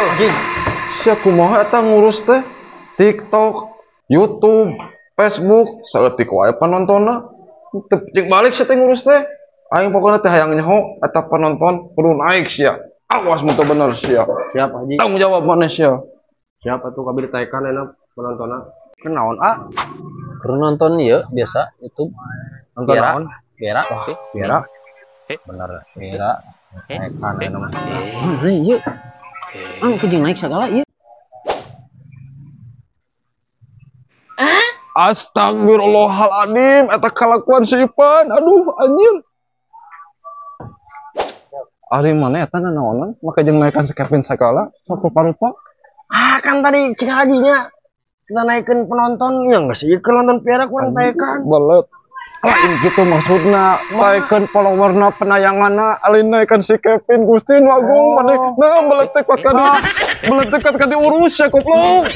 Anjing. Sia kumaha eta ngurus teh? TikTok, YouTube, Facebook, saeutik wae penontonna. Teu cing balik sia teh ngurus teh. Aing pokokna teh hayang nyaho eta penonton kudu naik sia. Awas mun teu bener sia. Siap Haji. Tanggung jawab maneh sia. Siap atuh kabeh ditaekan enak penontonna. Kenaon ah? Keur nonton ieu biasa YouTube. Nonton naon? Biara. Biara. Bener, biara. Taekan enak mah. Ieu. Ah, kejeng naik segala ieu. Astagfirullahaladzim, eta kalakuan si Ipan. Aduh, anjir. Ari mana eta nanaonan? Make jeung naekan si Kevin segala, sok rupa-rupa. Ah, kan tadi cik hajinya kita naikkan penonton, ya nggak sih? Kalau nonton piara kurang taekan. Belet. Lain gitu maksudna, taekan followerna penayanganna, alin naikkan si Kevin Gusti nu agung maneh. Nah, beletek ka di urus ya goblok.